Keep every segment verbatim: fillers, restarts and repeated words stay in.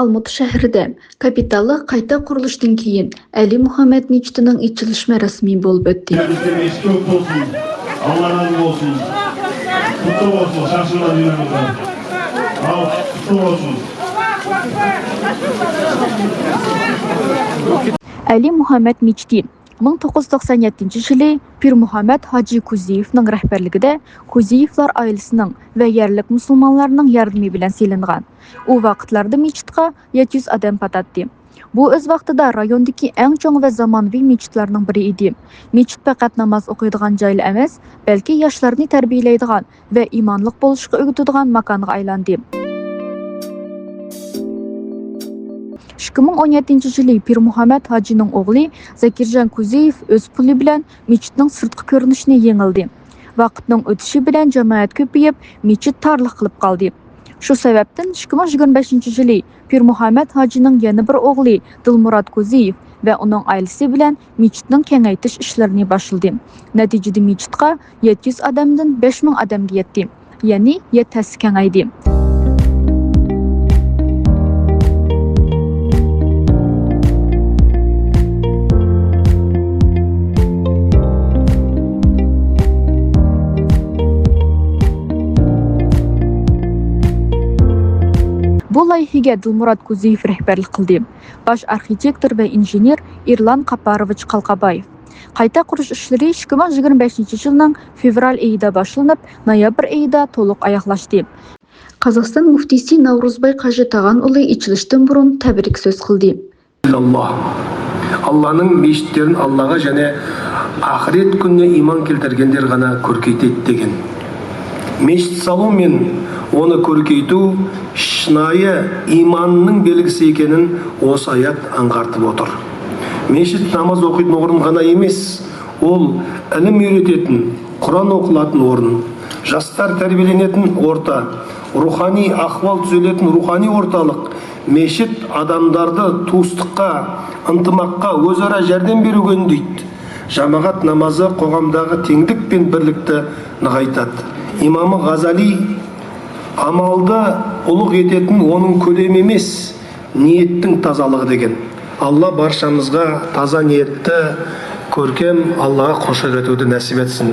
ئالمۇتا شەھىرىدە كاپىتاللىق قايتا قۇرۇلۇشتىن كېيىن ئەلى مۇھەممەد مېچىتىنىڭ ئېچىلىش مەراسىمى بولۇپ ئۆتتى. بىزدە مەسچىت كۆپ بولسۇن. ئاللا رازى بولسۇن. قۇتلۇق بولسۇن، شاشىلار يۈرەكلەر. ئاۋۇ، قۇتلۇق بولسۇن. ئەلى مۇھەممەد مېچىتى مىڭ توققۇز يۈز توقسان يەتتىنچى يىلى پىرمۇھەممەد ھاجى كۇزىيېۋنىڭ رەھبەرلىكىدە كۇزىيېۋلار ئائىلىسىنىڭ ۋە يەرلىك مۇسۇلمانلارنىڭ ياردىمى بىلەن سېلىنغان. ئۇ ۋاقىتلاردا مېچىتقا يەتتە يۈز ئادەم پاتاتتى. بۇ ئۆز ۋاقتىدا رايوندىكى ئەڭ چوڭ ۋە زامانىۋى مېچىتلارنىڭ بىرى ئىدى. مېچىت پەقەت ناماز ئوقۇيدىغان جايلا ئەمەس، بەلكى ياشلارنى تەربىيەلەيدىغان ۋە ئىمانلىق بولۇشقا ئۆگىتىدىغان ماكانغا ئايلاندى. ئىككى مىڭ ئون يەتتىنچى يىلى پىرمۇھەممەد ھاجىنىڭ ئوغلى زەكىرجان كۇزىيېف ئۆز پۇلى بىلەن مېچىتنىڭ سىرتقى كۆرۈنۈشىنى يېڭىلىدى. ۋاقىتنىڭ ئۆتۈشى بىلەن جامائەت كۆپىيىپ، مېچىت تارلىق قىلىپ قالدى. شۇ سەۋەبتىن ئىككى مىڭ يىگىرمە بەشىنچى يىلى پىرمۇھەممەد ھاجىنىڭ يەنە بىر ئوغلى دىلمۇرات كوزىيېف ۋە ئۇنىڭ ئائىلىسى بىلەن مېچىتنىڭ كېڭەيتىش ئىشلىرىنى باشلىدى. نەتىجىدە مېچىتقا يەتتە يۈز ئادەمدىن بەش مىڭ ئادەمگە يەتتى، يەنى يەتتە ھەسسە كېڭەيدى. بۇ لايىھىگە دىلمۇرات كوزىيېف رەھبەرلىك قىلدى. باش ئارخىتېكتور ۋە ئىنژېنېر ئىرلان قاپاروۋىچ قالقابايېف. قايتا قۇرۇش ئىشلىرى ئىككى مىڭ يىگىرمە بەشىنچى يىلنىڭ فېۋرال ئېيىدا باشلىنىپ، نويابىر ئېيىدا تولۇق ئاياغلاشتى. قازاقىستان مۇفتىسى ناۋرۇزباي قاجى تاغان ئۇلى ئېچىلىشتىن بۇرۇن تەبرىك سۆز قىلدى. ئىللاللا. ئاللانىڭ مەسچىتلىرىنى ئاللاغا يەنە ئاخىرەت كۈنىگە ئىمان كەلتۈرگەنلەر غەنا كۆركىتەيدۇ دېگەن. مەسچىت سالۇ مەن ئۇنى كۆركىتىۋ شىنايى ئىماننىڭ بەلگىسى ئىكەنلىكىنى ئۇ ئايەت ئاڭغارتىپ ئوتۇر. مەسچىت ناماز ئوقۇيدىغان ئورۇن غەنا ئەمەس، ئۇ ئىلىم ئۆگىتىدىغان، قۇرئان ئوقۇلىدىغان ئورۇن، ياشلار تەربىيەلىنىدىغان ئورتا، روھانىي ئەھۋال تۈزىلىدىغان روھانىي ئورتالىق. مەسچىت ئادەملەرنى دوستلۇققا، ئىنتىماققا، ئۆزئارا ياردەم بېرىدىغان دەيدۇ. جامائەت نامازى قوغامداغى تەڭلىك بىلەن بىرلىكتە نىغايتات. ئىمامى غازالى ئامالدا ئۇلۇغ يېتىدىغان ئۇنىڭ كۆلىمى ئەمەس، نىيەتنىڭ تازالىقى دېگەن. ئاللا بارشامىزغا تازا نىيەتتە كۆركەم ئاللاغا قۇلچىلىق ئېتىۋاتقۇدەك نەسىپ ئەتسۇن.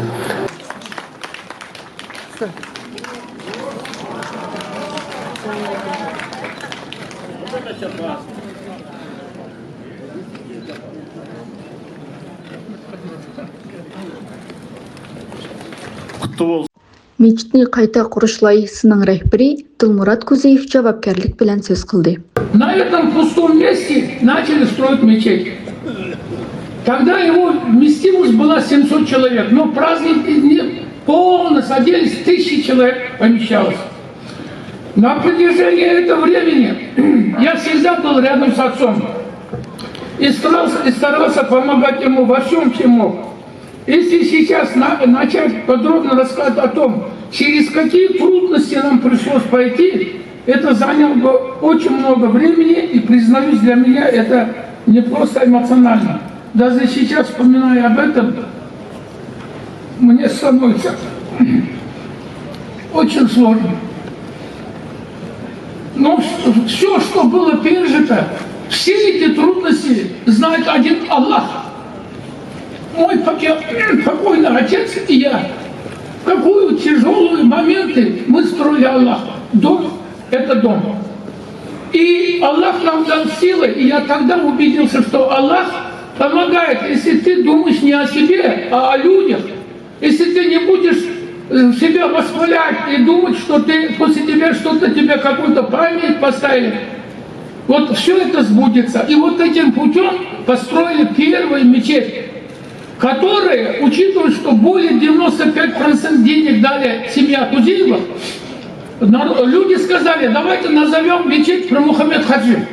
قۇتلۇق بولسۇن. مېچىتنى قايتا قۇرۇش لايىھىسىنىڭ رەھبىرى دىلمۇرات كوزىيېف جاۋابكارلىق بىلەن سۆز قىلدى. На этом пустом месте начали строить мечеть. Тогда его вместимость была семьсот человек, но праздник не полностью, садились тысячи человек помещалось. На протяжении этого времени я всегда был рядом с отцом и старался, и старался помогать ему во всем, чем мог. Если сейчас на- начать подробно рассказать о том, через какие трудности нам пришлось пройти, это заняло бы очень много времени, и, признаюсь, для меня это не просто эмоционально. Даже сейчас, вспоминая об этом, мне становится очень сложно. Но все, что было пережито, все эти трудности знает один Аллах. Мой поке- покойный отец и я, какую тяжелые моменты мы строили Аллаху. Дом — это дом. И Аллах нам дал силы, и я тогда убедился, что Аллах помогает, если ты думаешь не о себе, а о людях. Если ты не будешь э, себя восхвалять и думать, что ты после тебя что-то тебе какую-то память поставили, вот все это сбудется. И вот этим путем построили первую мечеть, которая, учитывая, что более девяносто пять процентов денег дали семья Кузиевых, народ- люди сказали: «Давайте назовем мечеть про Мухаммед Хаджи».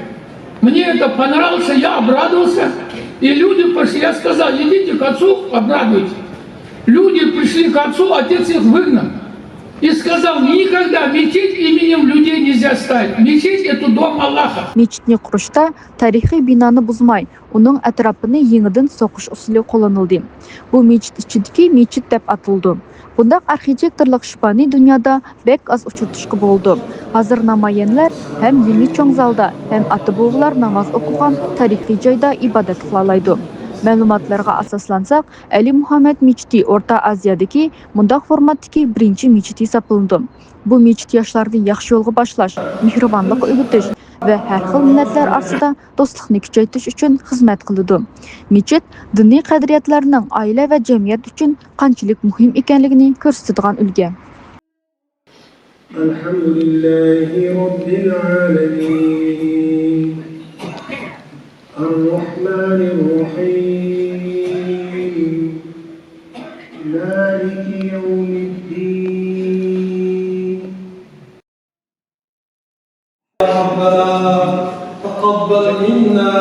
Мне это понравилось, я обрадовался. И люди пошли, я сказал: «Идите к отцу, обрадуйтесь». Люди пришли к отцу, отец их выгнал. И сказал: «Никогда мечеть именем людей нельзя ставить. Мечеть — это дом Аллаха». مىچىتنى قۇرۇشتا تارىخىي بىنانى بۇزماي، ئۇنىڭ ئەتراپىنى يېڭىدىن سوقۇش ئۇسۇلى قوللىنىلدى. بۇ مىچىت ئىچىدىكى مىچىت دەپ ئاتىلىدۇ. بۇنداق ئارخېتىكتورلۇق شىپانى دۇنيادا بەك ئاز ئۇچرىتىشقا بولىدۇ. ھازىر نامايەنلەر ھەم يېڭى چوڭ زالدا، ھەم ئاتا-بوۋىلار ناماز ئوقۇغان تارىخىي جايدا ئىبادەت قىلالايدۇ. مەلۇماتلارغا ئاساسلانساق، ئەلى مۇھەممەد مىچىتى ئورتا ئازىيادىكى مۇنداق فورماتتىكى بىرىنچى مىچىت ھېسابلىنىدۇ. بۇ مىچىت ياشلارنى ياخشى يولغا باشلاش، مېھرىبانلىققا ئۆگىتىش ۋە ھەر خىل مىللەتلەر ئارىسىدا دوستلۇقنى كۈچەيتىش ئۈچۈن خىزمەت قىلىدۇ. مىچىت دىنىي قەدرىيەتلەرنىڭ ئائىلە ۋە جەمئىيەت ئۈچۈن قانچىلىك مۇھىم ئىكەنلىكىنى كۆرسىتىدىغان ئۈلگە. الحمد لله رب العالمين. الرحمن الرحيم. مالك يوم الدين. ربنا تقبل منا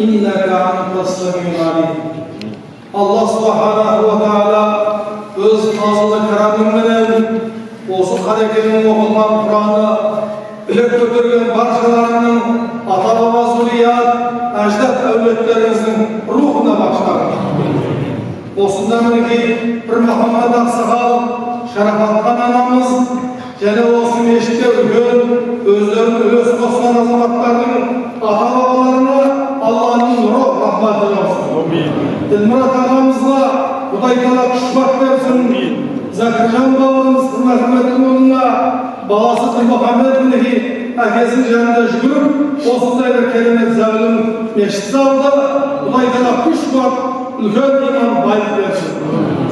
إنك أنت السميع العليم. ئاللا سۇبھانەھۇ ۋە تائالا ئۆز پازىلى كارامىتى بىلەن ئوسۇل قارىكىنىڭ ئوقۇلغان قۇرئانى بىلىپ كۆتۈرگەن بارچىلارنىڭ ئاتا-بابا، زۇررىيەت، ئەجداد، ئەۋلادلىرىمىزنىڭ روھىنى باغىشلىغىن. ئوسۇلدىن كېيىن پىر مۇھەممەد ئاقساقال، شەرەپخان ئانىمىز، يەنە ئوسۇل مەسچىتكە ئۈلگۈن، ئۆزلىرىنى ئۆز قوشقان ئازاماتلارنىڭ ئاتا-بابالىرىنى ئاللانىڭ نۇرى رەھمىتى ياغسۇن. ئامىن. دىلمۇرات ئاغامىزغا خۇداي تائالا قۇۋۋەت بەرسۇن. ئامىن. زاكىرجان باۋىمىز، ھۆرمەتلىك موللا، بالىسى دىلمۇھەممەت مىنىكى ئاكىسىنىڭ يېنىدا يۈگۈرۈپ، ئوسۇلدەك بىر كەلىمە زەۋلىم مەسچىت سالدى. خۇداي تائالا كۈچ-قۇۋۋەت، ئۈلكەم ئىمان بايلىق بەرسۇن.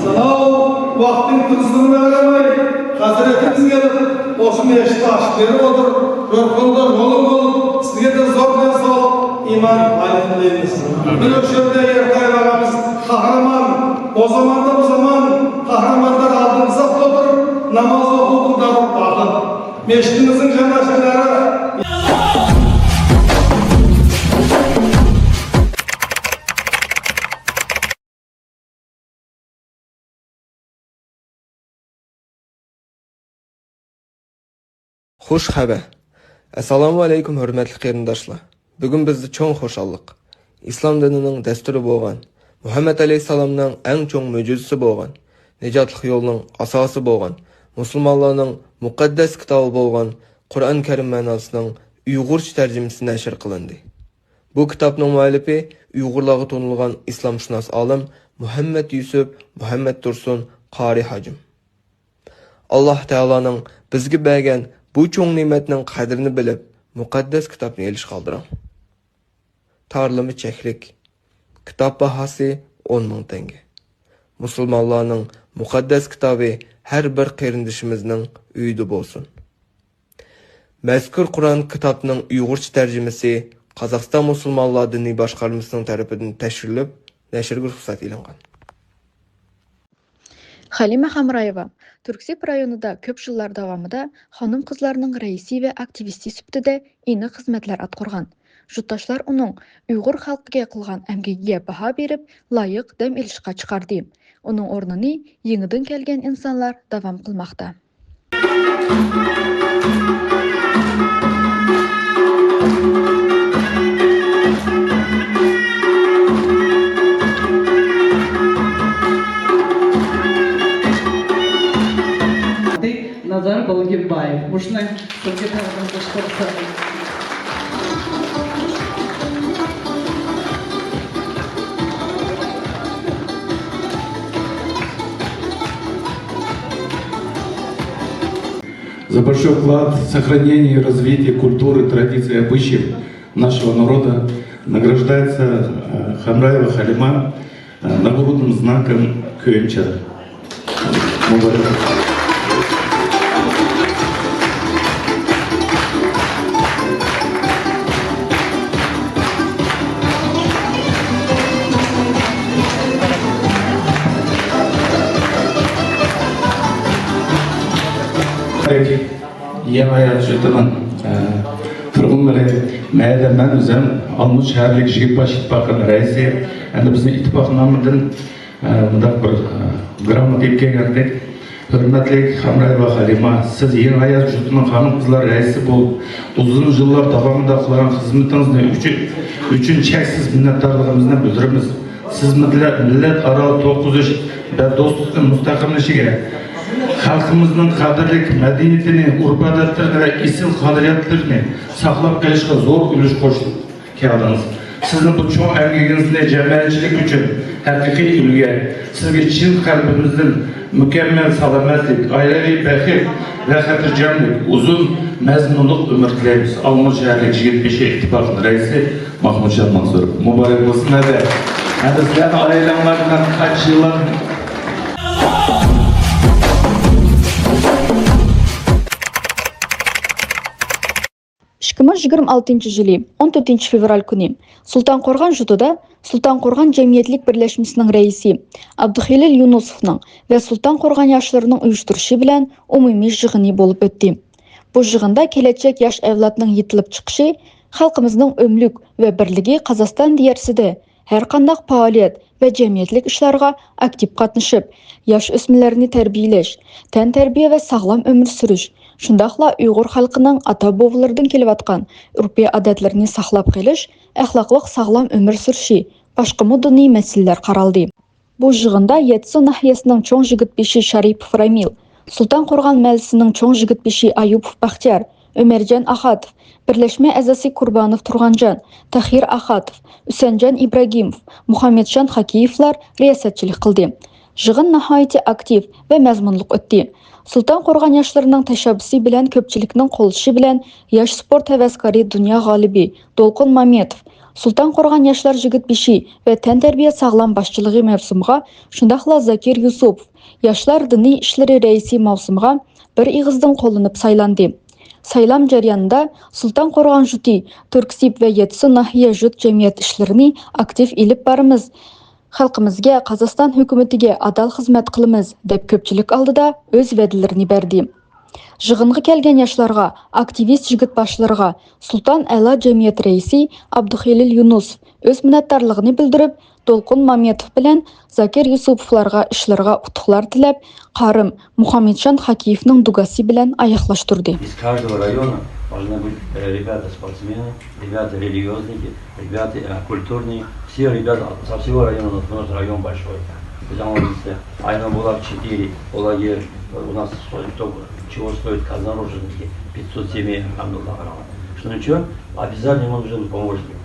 سالاۋ ۋاقتىڭ تىزىسىنى بەرمەي، ھەزرىتىمىزگە ئوسۇل مەسچىتنى ئاچىپ بېرىپ ئولتۇر، بىر قولدا يولۇم بولۇپ، سىزگە دە زور دەرس ئېلىپ، ئىمان بايلىق تىلەيمىز. بىر ئۆلچەمدە يەر تايغانىمىز قەھرىمان، ئۇ زاماندا بۇ زامان قەھرىمانلار ئالدىمىزدا ئولتۇرۇپ، ناماز ئوقۇپ، داۋام قىلدى. مەسچىتىمىزنىڭ جامائەتچىلىرى. خۇش خەۋەر. ئەسسالامۇ ئەلەيكۇم، ھۆرمەتلىك قېرىنداشلار! بۈگۈن بىزدە چوڭ خۇشاللىق. ئىسلام دىنىنىڭ دەستۇرى بولغان، مۇھەممەد ئەلەيھىسسالامنىڭ ئەڭ چوڭ مۆجىزىسى بولغان، نىجاتلىق يولنىڭ ئاساسى بولغان، مۇسۇلمانلارنىڭ مۇقەددەس كىتابى بولغان قۇرئان كەرىم مەناسىنىڭ ئۇيغۇرچە تەرجىمىسى نەشر قىلىندى. بۇ كىتابنىڭ مۇئەللىپى ئۇيغۇرلارغا تونۇلغان ئىسلامشۇناس ئالىم مۇھەممەد يۈسۈپ مۇھەممەد تۇرسۇن قارى ھاجىم. ئاللاھ تائالانىڭ بىزگە بەرگەن بۇ چوڭ نېمەتنىڭ قەدرىنى بىلىپ، مۇقەددەس كىتابنى ئېلىشقا ئالدىراڭ. تارلىما چەكلىك. كىتاب باھاسى ئون مىڭ تەڭگە. مۇسۇلمانلارنىڭ مۇقەددەس كىتابى ھەر بىر قېرىندىشىمىزنىڭ ئۆيىدە بولسۇن. مەزكۇر قۇرئان كىتابنىڭ ئۇيغۇرچە تەرجىمىسى قازاقىستان مۇسۇلمانلار دىنىي باشقارمىسىنىڭ تەرىپىدىن تەشكىللىنىپ، نەشرگە رۇخسەت ئېلىنغان. خەلىمە خامرايېۋا تۈركسىيپ رايونىدا كۆپ يىللار داۋامىدا خانىم-قىزلارنىڭ رەئىسى ۋە ئاكتىۋىستى سۈپىتىدە ئېنىق خىزمەتلەر ئاتقۇرغان. يۇرتداشلار ئۇنىڭ ئۇيغۇر خەلقىگە قىلغان ئەمگىكىگە باھا بېرىپ، لايىق دەم ئېلىشقا چىقاردى. ئۇنىڭ ئورنىنى يېڭىدىن كەلگەن ئىنسانلار داۋام قىلماقتا. نازار بالگېربايېۋ. مۇشۇنى سىزگە تەقدىم قىلىشقا رۇخسەت. За большой вклад в сохранение и развитие культуры, традиций, обычаев нашего народа награждается, э, Хамраева Халима, э, нагрудным знаком Кюенча. Мубарак. يېڭى ھايات يۇرتىنىڭ، ئە، تۇرغۇنلىرى، مەيلى مەن ئۆزۈم ئالمۇت شەھەرلىك يىگىت باش ئىتتىپاقىنىڭ رەئىسى، ئەمدى بىزنىڭ ئىتتىپاق نامىدىن، ئە، مۇنداق بىر، ئە، گرامموتا ئېلىپ كەلگەنتىك. ھۆرمەتلىك خامرايېۋا خەلىمە، سىز يېڭى ھايات جۇتىنىڭ خانىم-قىزلار رەئىسى بولۇپ، ئۇزۇن يىللار داۋامىدا قىلغان خىزمىتىڭىزنى ئۈچۈن، ئۈچۈن چەكسىز مىننەتدارلىقىمىزنى بىلدۈرىمىز. سىز مىللەت، مىللەت ئارا توقۇنۇش ۋە دوستلۇقنى مۇستەھكەملىشىگە، خەلقىمىزنىڭ قەدىرلىك مەدەنىيىتىنى، ئۆرپ-ئادەتلىرىنى ۋە ئېسىل قەدرىيەتلىرىنى ساقلاپ قېلىشقا زور ئۈلۈش قوشتى. كەلدىڭىز. سىزنىڭ بۇ چوڭ ئەمگىكىڭىزنى جەمئىيەتچىلىك ئۈچۈن ھەقىقىي ئۈلگە، سىزگە چىن قەلبىمىزدىن مۇكەممەل سالامەتلىك، ئائىلىۋى بەخت ۋە خاتىرجەملىك، ئۇزۇن مەزمۇنلۇق ئۆمۈر تىلەيمىز. ئالمۇتا شەھەرلىك يىگىت بېشى ئىتتىپاقىنىڭ رەئىسى ماھمۇتجان مانسۇروف. مۇبارەك بولسۇن، ھەدە. ھەدە سىلەرنىڭ ئائىلەڭلەردىن قانچە يىللار ئىككى مىڭ يىگىرمە ئالتىنچى يىلى ئون تۆتىنچى فېۋرال كۈنى سۇلتان قورغان ژۇتىدا سۇلتان قورغان جەمئىيەتلىك بىرلەشمىسىنىڭ رەئىسى ئابدۇخېلىل يۇنۇسوفنىڭ ۋە سۇلتان قورغان ياشلىرىنىڭ ئۇيۇشتۇرۇشى بىلەن ئومۇمىي يىغىنى بولۇپ ئۆتتى. بۇ يىغىندا كېلەچەك ياش ئەۋلادنىڭ يېتىلىپ چىقىشى، خەلقىمىزنىڭ ئۆملۈك ۋە بىرلىكى قازاقىستان دىيارىسىدە ھەرقانداق پائالىيەت ۋە جەمئىيەتلىك ئىشلارغا ئاكتىپ قاتنىشىپ، ياش ئۆسمۈرلەرنى تەربىيەلەش، تەنتەربىيە ۋە ساغلام ئۆمۈر سۈرۈش، شۇنداقلا ئۇيغۇر خەلقىنىڭ ئاتا-بوۋىلىرىدىن كېلىۋاتقان ئۆرپ-ئادەتلىرىنى ساقلاپ قېلىش، ئەخلاقلىق ساغلام ئۆمۈر سۈرۈشى، باشقىمۇ دىنىي مەسىلىلەر قارالدى. بۇ يىغىندا يەتتىسۇ ناھىيەسىنىڭ چوڭ يىگىت بېشى شەرىپوف رامىل، سۇلتان قورغان مەھەللىسىنىڭ چوڭ يىگىت بېشى ئايۇپوف بەختىيار، ئۆمەرجان ئاخاتوف، بىرلەشمە ئەزاسى قۇربانوف تۇرغانجان، تەخىر ئاخاتوف، ھۈسەنجان ئىبراگىموف، مۇخەممەتجان خاكىيېۋلار رىياسەتچىلىك قىلدى. يىغىن ناھايىتى ئاكتىپ ۋە مەزمۇنلۇق ئۆتتى. سۇلتان قورغان ياشلىرىنىڭ تەشەببۇسى بىلەن كۆپچىلىكنىڭ قوللىشى بىلەن ياش سپورت ھەۋەسكارى دۇنيا غالىبى دولقۇن مامېتوف، سۇلتان قورغان ياشلار يىگىت بېشى ۋە تەنتەربىيە ساغلام باشچىلىقى مەۋسۇمىغا، شۇنداقلا زاكىر يۈسۈپوف، ياشلار دىنىي ئىشلىرى رەئىسى مەۋسۇمىغا بىر ئېغىزدىن قوللىنىپ سايلاندى. سايلام جەريانىدا سۇلتان قورغان ژۇتى، تۈركسىب ۋە يەتتىسۇ ناھىيە ژۇت جەمئىيەت ئىشلىرىنى ئاكتىپ ئېلىپ بارىمىز، خەلقىمىزگە، قازاقىستان ھۆكۈمىتىگە ئادال خىزمەت قىلىمىز، دەپ كۆپچىلىك ئالدىدا ئۆز ۋەدىلىرىنى بەردى. يىغىنغا كەلگەن ياشلارغا، ئاكتىۋىست يىگىت باشلىرىغا سۇلتان ئەلا جەمئىيەت رەئىسى ئابدۇخېلىل يۇنۇس ئۆز مىننەتدارلىقىنى بىلدۈرۈپ، دولقۇن مامېتوف بىلەن زاكىر يۈسۈپوفلارغا ئىشلىرىغا ئۇتۇقلار تىلەپ، قارىم مۇخەممەتجان خاكىيېۋنىڭ دۇگاسى بىلەن ئاياغلاشتۇردى. Из каждого района должны быть, э, ребята-спортсмены, ребята-религиозники, ребята, э, культурные. Все ребята со всего района, у нас район большой. Biz anlamızda Aynabulak четыре, Olagir, у нас стоит только, чего стоит Казнороженники, пятьсот семей, альхамдулиллах. Шуның өчен обязательно ему нужен помощник.